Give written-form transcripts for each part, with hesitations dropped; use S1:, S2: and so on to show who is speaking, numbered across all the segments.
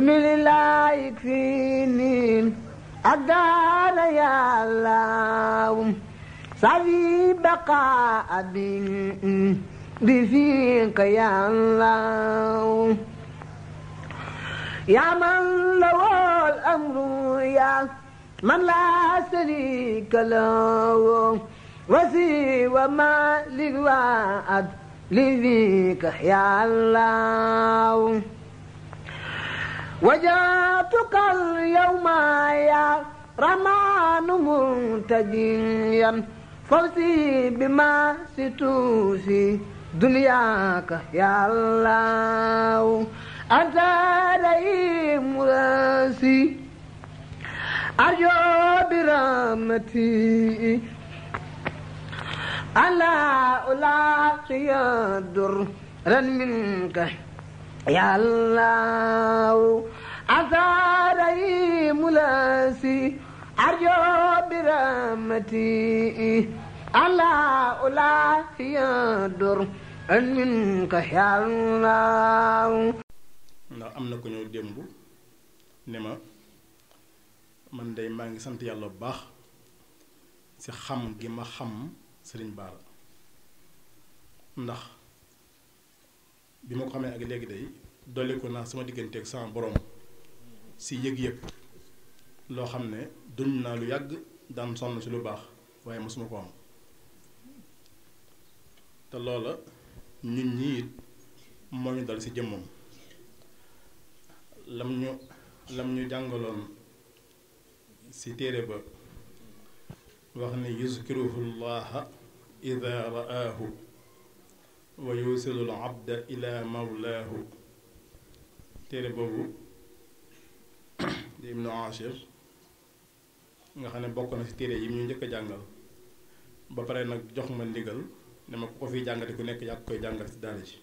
S1: bismillah yakfini الدار يا الله سعي بقاء بفيك يا الله يا من له الأمر يا من لا شريك له وسوى ما للوعد لذيك يا الله وجاتك اليوم يا رمان منتجيا فوزي بما ستوفي دنياك يا الله أنت رئيم راسي أرجو برحمتي ألا ألاقي درا منك يا الله أثاري ملاسي أرجو برحمتي ألا ألا يدر منك يا الله.
S2: ndax am na ko ñëw démb ne ma man day maa ngi sant yàlla bu baax ci xam gi ma xam Sëriñ Bara ndax bi ma ko xamee ak léegi day dolli ko naa sama digganteeg sama borom si yëg-yëg loo xam ne dund naa lu yàgg daan sonn si lu baax waaye mosuma ko am te loola ñun ñii it moo ñu dal si jëmmam lam ñu jàngaloon si téere ba wax ne yuzkiruhu llaha ida ra'aahu wa yusilul abda ila mawlaahu téere boobu di Ibnu Ashir nga xam ne bokk na ci téere yi ñu njëkk a jàngal ba pare nag jox ma ndigal ne ma ku ko fiy jàngate ku nekk yaa koy jàngal ci daara ji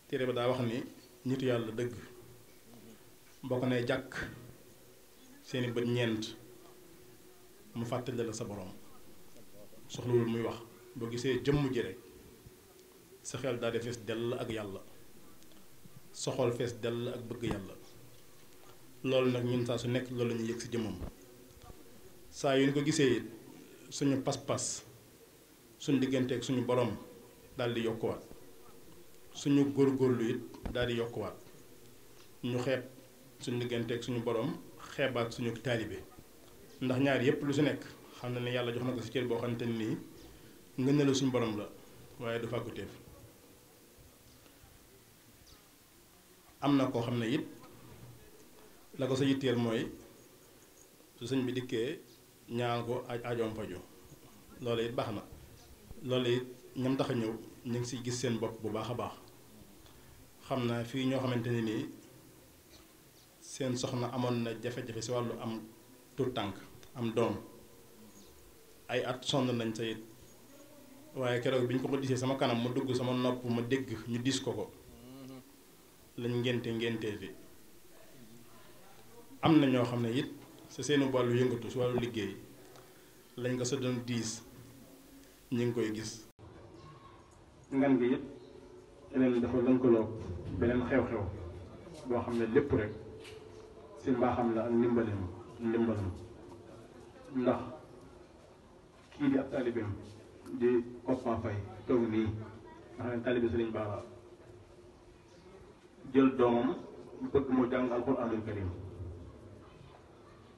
S2: téere ba daa wax ni nitu yàlla dëgg bokk na jàkk seeni bët ñeent mu fàttali la sa borom soxlawul muy wax boo gisee jëmm ji rek sa xel daal di fees dell ak yàlla sa xol fees dell ak bëgg yàlla loolu nag ñun saa su nekk loolu la ñuy yëg si jëmmam saa yu ñu ko gisee suñu pas-pas suñu diggante ak suñu borom daal di yokkuwaat suñu góorgóorlu it daal di yokkuwaat ñu xeeb suñu diggante ak suñu borom xeebaat suñu taalibe ndax ñaar yépp lu si nekk xam na ne yàlla jox na ko si cër boo xamante nii ngën na la suñu borom la waaye du fàgguteef am na koo xam ne it la ko sa yitteel mooy su sëñ bi dikkee ñaan ko ajoom faju loolu it baax na loolu it ñam tax a ñëw ñu ngi siy gis seen bopp bu baax a baax xam naa fii ñoo xamante ne nii seen soxna amoon na jafe-jafe si wàllu am tur tànk am doom ay at sonn nañ sa it waaye keroog bi ñu ko ko disee sama kanam mu dugg sama nopp ma dégg ñu dis ko lañ ngéntee fi am na ñoo xam ne it sa seeni wàllu yëngatu si wàllu liggéey lañ ko sa doon diis ñu ngi koy gis ngan gi it yeneen dafa lënkaloo beneen xew-xew boo xam ne lépp rek si mbaaxam la ak ndimbalam ndax kii di ab taalibeem di Koppa Fay toog nii nga xam ne taalibe Sëriñ Bara jël doomam bëgg mu jàng alxuraanul karim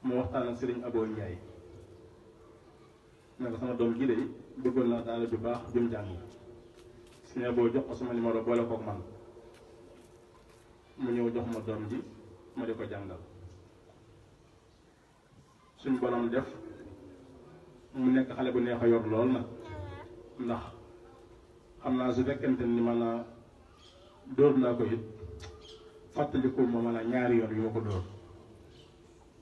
S2: mu waxtaan ak Sëriñ Abo Njaay ne ko sama doom ji de bëggoon naa daal ju baax jum jàng Sëriñ Abo jox ko sama numéro boole kook man mu ñëw jox ma doom ji ma di ko jàngal suñ borom def mu nekk xale bu neex a yor lool nag ndax xam naa su fekkente ni man a dóor naa ko it fàttaliku ma man a ñaari yoon yu ma ko dóor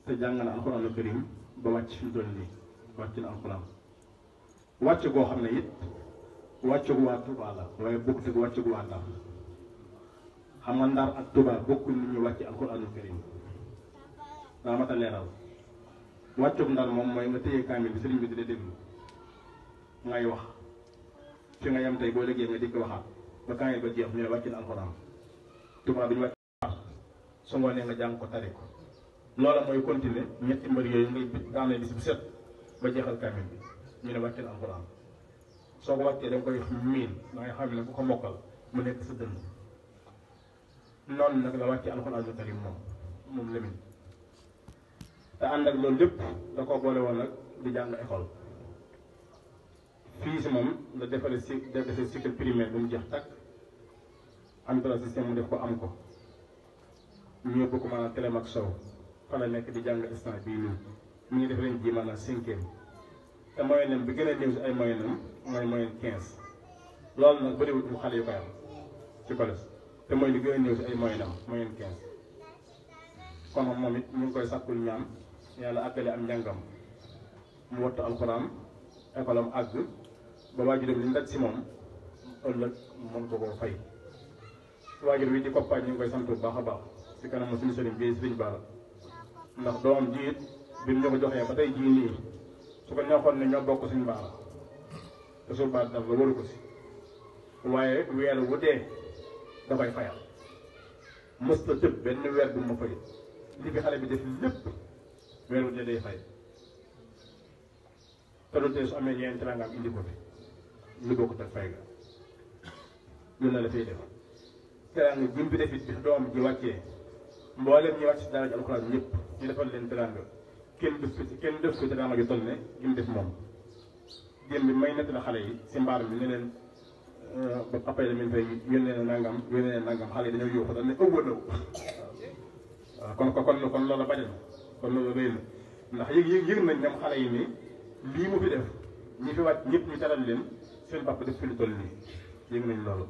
S2: te jàng na alxuraanu karim ba wàcc fi mu toll nii wàcc na alxuraan wàcc goo xam ne it wàcc gu waa Touba la waaye bokkut ak wàcc gu waa Ndar xam nga Ndar ak Touba bokkul ni ñu wàcc alxuraanu karim daa mat a leeral wàccug Ndar moom mooy nga téye kaamil bi sëriñ bi di la déglu ngay wax fi nga yem tey boo léegi nga dikk waxaat ba kaamil ba jeex ñu ne wàcc na alxuraan Touba bi ñu wàcc su ngoonee nga jàng ko tari ko loola mooy continuer ñetti mbër yooyu ngay daanee bis bu set ba jeexal kaamil bi ñu ne wàcceel alxuraan soo ko wàccee da nga koy miin da ngay xam ne bu ko mokkal mu nekk sa dënn noonu nag la wàccee alxuraanu karim moom Lamine te ànd ak loolu lépp da ko boole woon nag di jàng école fii si moom la defale defee cycle primaire bu mu jeex takk entrée système mu def ko am ko ñu yóbbu ko maanaam Télémac Sow fa la nekk di jàng instant bii nii mu ngi def ren ji maanaam 5e te moyenne bi gën a néew si ay moyenne mooy moyenne 15 loolu nag bëriwul mu xale yu koy am ci collège te mooy li gën a néew si ay moyenne moyenne 15 kon moom it ñu ngi koy sàkkul ñaan yàlla àggale am njàngam mu wattu alxuraan école am àgg ba waajuram li ndaj si moom ëllëg mën ko koo fay waajur wi di koppaaj ñu ngi koy sant bu baax a baax si kanam suñu sëriñ bi sëriñ Bara ndax doomam ji it bi mu ñu ko joxee ba tey jii nii su ko neexoon ne ñoo bokk suñu Bara te suñu Bara daf la waru ko si waaye weer wu dee da koy fayal mës ta tëb benn weer bu ma fay li fi xale bi def lépp weer wu dee day fay te du tee su amee yeneen teraangaam indi ko fi lu bokkut ak fay ga loolu la fay def teraanga bi mu fi def it bi doomam ji wàccee mboolem ñi wàcc si daara ji alxuraan ñëpp ñu defal leen teraanga kenn def ko teraanga ju toll ne li mu def moom démb bi may nett la xale yi si mbaar mi ne leen ba après la min fay yónnee na nangam xale yi dañoo yóoxu dañ ne ëwwalaw waaw kon loolu bari na kon loolu rëy na ndax yëg nañ ñoom xale yi nii lii mu fi def ñi fi wàcc ñëpp ñu teral leen seen papa def fi lu toll nii yëg nañ loolu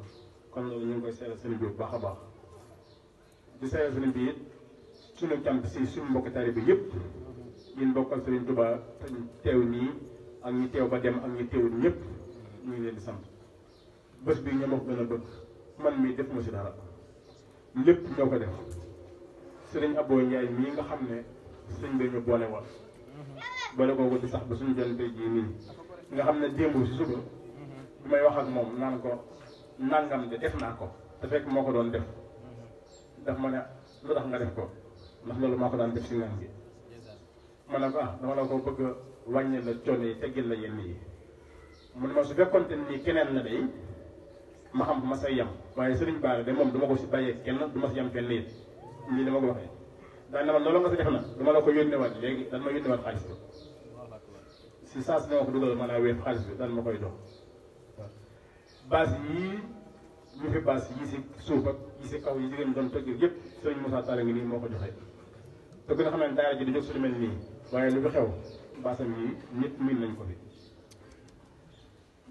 S2: kon loolu ñu ngi koy seeral sëriñ bi bu baax a baax di seeral sëriñ bi it suñu cant si suñu mbokki taalibe bi yëpp ñun bokkal sëriñ Tuubaa teew nii ak ñi teew ba dem ak ñi teewul ñëpp ñu ngi leen di sant bés bi ñoo ma ko gën a bëgg man mii def ma si dara lépp ñoo ko def sëriñ Abo Ndiaye mii nga xam ne sëriñ bi ñu boole woon boole kooku di sax ba suñu jon tey jii nii nga xam ne démb si suba bi may wax ak moom naan ko nangam de def naa ko te fekk moo ko doon def daf ma ne lu tax nga def ko ndax loolu maa ko daan def si ngan gi ma ne ko dama la ko bëgg a wàññi la coono yi teggil la yenn yi mu ne ma su fekkoonte nii keneen la day ma xam ma say yem waaye sëriñ Bara de moom duma ko si bàyyee kenn du ma si yem kenn it lii dama ko waxee daan na ma loolu nga si def na dama la ko yónneewaat léegi dan ma yónneewaat xaalis bi si saa si ne ma ko dugal maanaam wéef xaalis bi dan ma koy jox base yii ñu fi base yi si suuf ak yi si kaw yi jigéen doon tëgg yëpp sëriñ Moussa Talla ngi nii moo ko joxe te gën a xam ne daara ji di jóg su lu mel nii waaye lu fi xew basam yi nit miin nañ ko fi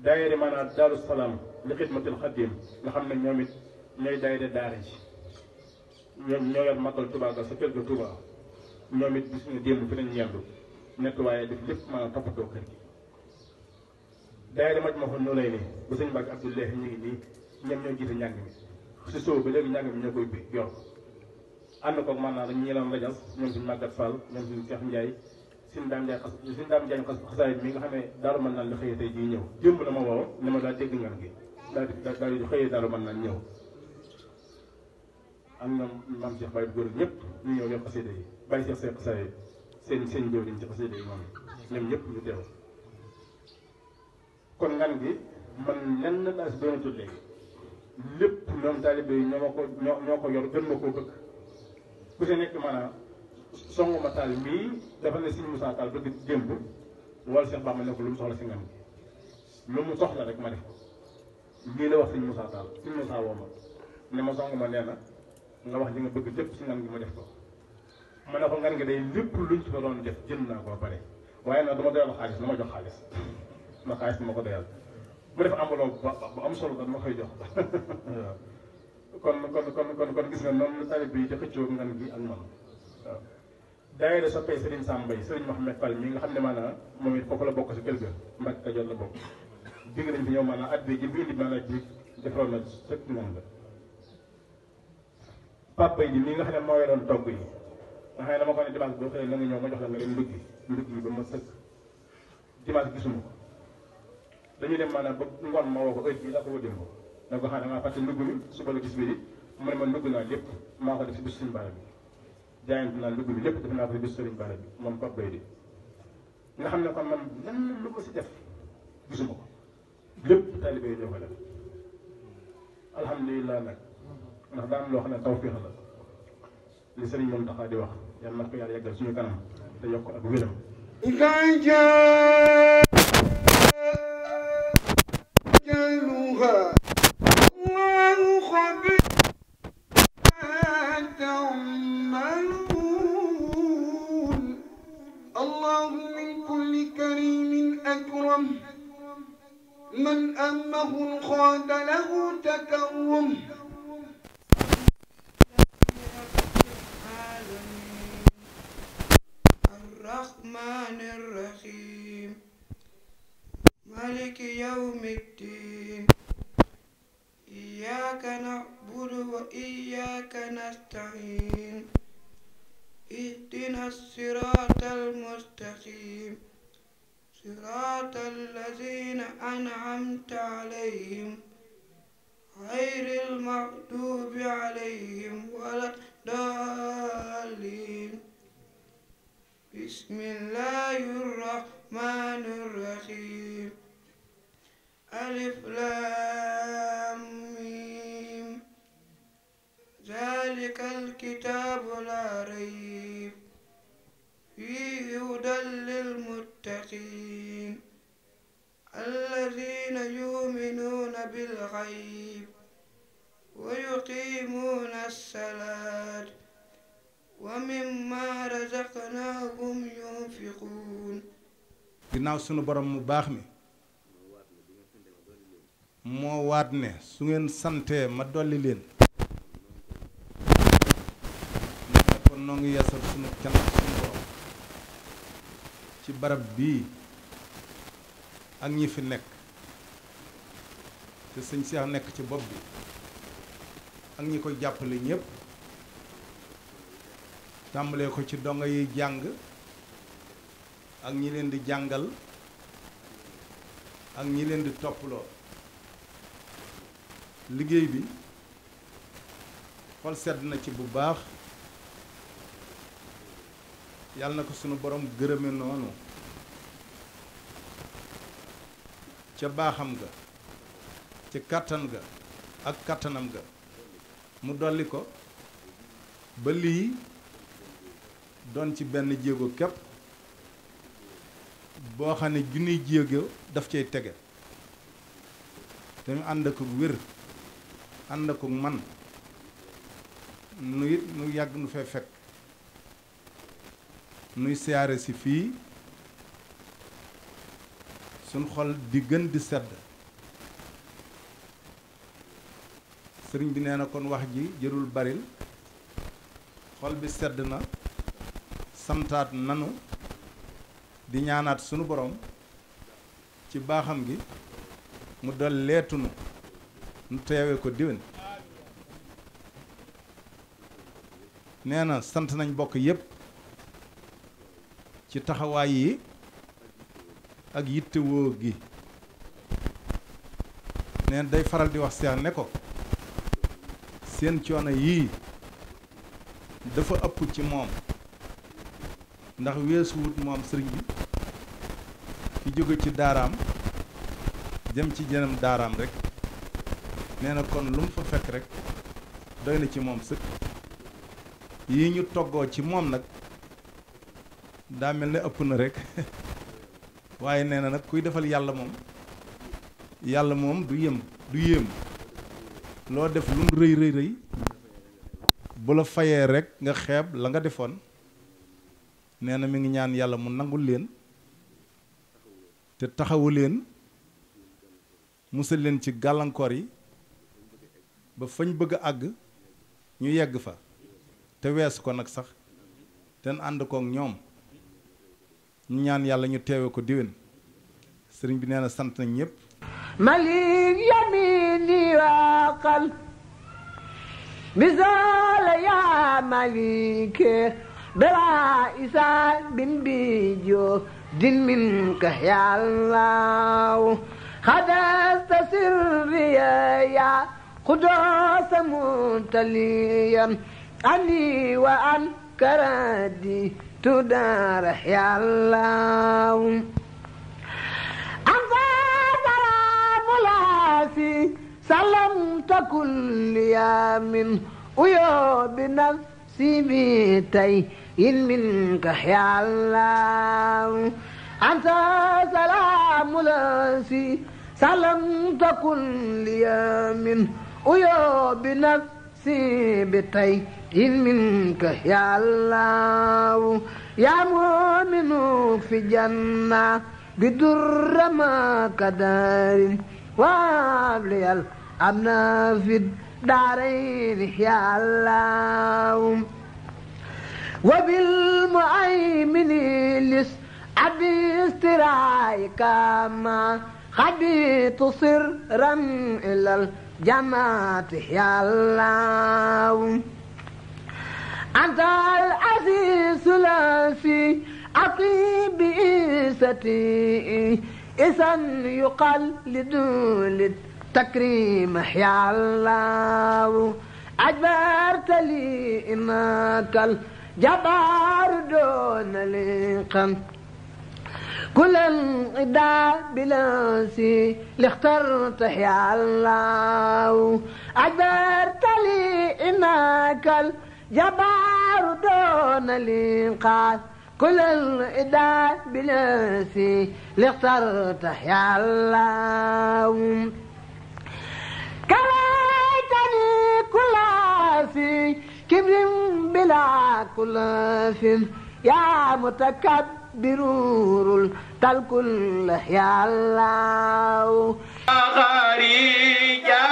S2: daayira maanaam Daaru Salaam li xidmatil xaddim nga xam ne ñoom it ñooy daayira daara ji ñoom ñoo yor màggal Touba ga sa kër ga Touba ñoom it gis nga démb fi lañ yendu nekk waaye def lépp maanaam toppatoo kër gi daayira maj ma ko noo lay nii bu sëñ Mbàkke Abdoulaye ñu ngi nii ñoom ñoo jiite njàng mi si soow ba léegi njàng mi ñoo koy bi yor ànd koog maanaam dañu ñeeloon rajas ñoom suñu Màggat Fall ñoom suñu Cheikh Ndiaye suñu daam Ndiaye xasaayit mi nga xam ne daaru mën naan la xëyee tey jii ñëw démb la ma woo ne ma daal dégg ngan gi daal di xëyee daaru mën naan ñëw am na maam Cheikh Baye góor ñëpp ñu ñëw yor xasida yi bàyyi Cheikh Seck xasaayit seen jëwriñ ci xasida yi moom ñoom ñëpp ñu teew kon ngan gi man lenn laa si doon tudd léegi lépp ñoom taalibe yi ñoo ko yor gën ma koo bëgg ku si nekk maanaam songu ma taal mii dafa ne Sëñ Moussa Tall bëgg démb wala Cheikh Bamba ne ko lu mu soxla si ngan gi lu mu soxla rek ma def lii la wax Sëñ Moussa Tall Sëñ Moussa woo ma ne ma songu ma nee na nga wax li nga bëgg lépp si ngan gi ma def ko ma ne ko ngan gi day lépp luñ ci fa doon def jënd naa ko ba pare waaye nag dama doyal xaalis na ma jox xaalis ma xaalis bi ma ko doyal mu def enveloppe bu am solo da ma koy jox kon gis nga noonu la talib bi di xëccoo ngan gi ak man waaw daayira soppee Serigne Sam Mbaye Serigne Mouhamed Fall mi nga xam ne maanaam moom it foofu la bokk si kër ga Mbacke Kajoor la bokk digg nañ fi ñëw maanaam at bi ji bi indi maanaam ji defaroon na sëkk ngan la Pape Bay di mi nga xam ne moo yoroon togg yi nga xam ne dama ko ne dimanche boo xëyee na nga ñëw ma jox la nga dem ndugg yi ba ma sëkk dimanche gisuma ko dañuy dem maanaam ba ngoon ma woo ko heure bii laa ko woo démb da nga ko xam ne maa fàtte ndugg mi suba la gis bi di mu ne ma ndugg naa lépp maa ko def si bis suñu baara bi jaayante naa dugg bi lépp def naa ko bis sëriñ Bara bi moom ko bay di nga xam ne kon man lenn lu ko si def gisuma ko lépp taalibe yi ñoo ko def alhamdulilah nag ndax daan loo xam ne tawfiix la li sëriñ Mountakha di wax yàlla na ko yàlla yeggal suñu kanam te yokk ak wéram
S1: من أمه الخاد له تكرم الرحمن الرحيم مالك يوم الدين إياك نعبد وإياك نستعين اهدنا الصراط المستقيم صراط الذين أنعمت عليهم غير المغضوب عليهم ولا الضالين بسم الله الرحمن الرحيم ألف لام ميم ذلك الكتاب لا ريب فيه هدى للمتقين الذين يؤمنون بالغيب ويقيمون الصلاة ومما رزقناهم ينفقون
S2: ginnaaw sunu borom mu baax mi moo waat ne su ngeen santee ma dolli leen ne kon noo ngi yeesal sunu cant sunu borom ci barab bii ak ñi fi nekk te sëñ Cheikh nekk ci bopp bi ak ñi koy jàppale ñépp tàmbalee ko ci dongo yi jàng ak ñi leen di jàngal ak ñi leen di topploo liggéey bi xol sedd na ci bu baax yàlla na ko sunu borom gërëme noonu ca baaxam ga ci kàttan ga ak kàttanam ga mu dolli ko ba lii doon ci benn jéego képp boo xam ne junniy jéego daf cay tege te ñu ànd ak wér ànd ak man nu it nu yàgg nu fay fekk nuy siyaare si fii suñ xol di gën di sedd sëriñ bi nee na kon wax ji jërul baril xol bi sedd na santaat nanu di ñaanaat sunu borom ci baaxam gi mu dal leetunu nu teewe ko diwén nee na sant nañ bokk yépp ci taxawaay yi ak yittewoo gi nee na day faral di wax seex ne ko seen coono yii dafa ëpp ci moom ndax weesuwut moom sëriñ bi ki jóge ci daaraam jëm ci jënam daaraam rek nee na kon lu mu fa fekk rek doy na ci moom sëkk yii ñu toggoo ci moom nag daa mel ne ëpp na rek waaye nee na nag kuy defal yàlla moom du yéem loo def lu mu rëy rëy rëy bu la fayee rek nga xeeb la nga defoon nee na mi ngi ñaan yàlla mu nangul leen te taxawu leen musal leen ci gàllankoor yi ba fañ bëgg a àgg ñu yegg fa te weesu ko nag sax te ànd kook ñoom ñu ñaan yàlla ñu teewe ko diwén sëriñ bi nee na sant nañ ñëpp
S1: malik yamini waqal misal ya malike bela isa bin bijo din minka ya allah khadasta sirriya ya قدوس متليا عني وعن كردي تدار يا الله أنت سلام لاسي سلمت كل يوم ويا بنفسي بيتي منك يا الله أنت سلام لاسي سلمت كل يوم ويا بنفسي بيتي منك يا الله يا مؤمن في جنة بدر ما كدار وابلي الأمن في الدارين يا الله وبالمؤمن لس أبي استرايك ما خبيت سرا إلى الجماعة يا الله أنت العزيز الذي أطيب إيستي إذا يقال لدول التكريم يا الله أجبرت لي إنك الجبار دون لقم كل الغداء بلاسي اللي اخترته يا الله أجبرت لي إنك الجبار دون الإنقاذ كل الإداء بلاسي اللي اخترته يا الله كرهتني كل في كبر بلا كل في يا متكبر الكل يا الله
S3: خارجا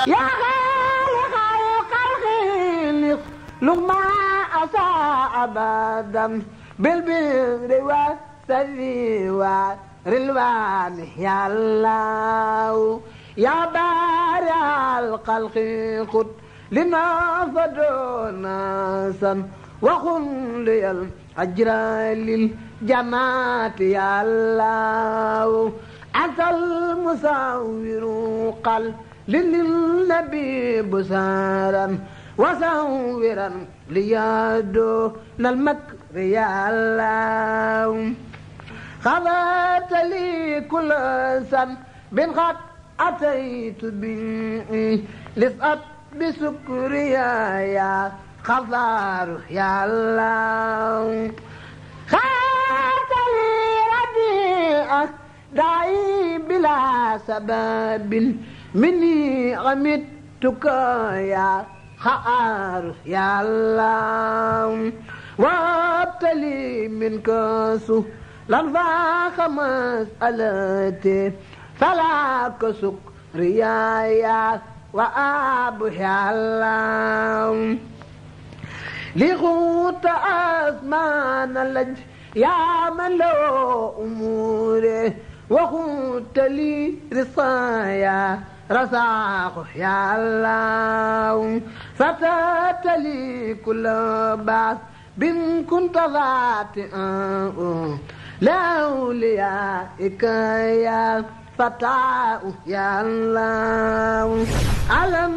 S1: يا خالق الخلق لما أساء أبدا بالبر والسر والرلوان يا الله يا بارع الخلق خذ لنا فدوناسا وخن لي الأجر للجماعة يا الله أنت المصور قل للنبي بسارا وصورا ليادو المكر يا الله خذت لي كل سن بن قد أتيت به لسأت بسكريا يا خضار يا الله خذت لي رديئة داعي بلا سبب مني غمدتك يا خار يا الله وابتلي منك سهلا فاخ مسألتي فلا كسكريا وأبو يا الله لغوت أزمان اللج يا من له أموره وخنت لي رصايا رزاق يا الله فتات لي كل بعث بن كنت ذات لأوليائك يا فتاة يا الله ألم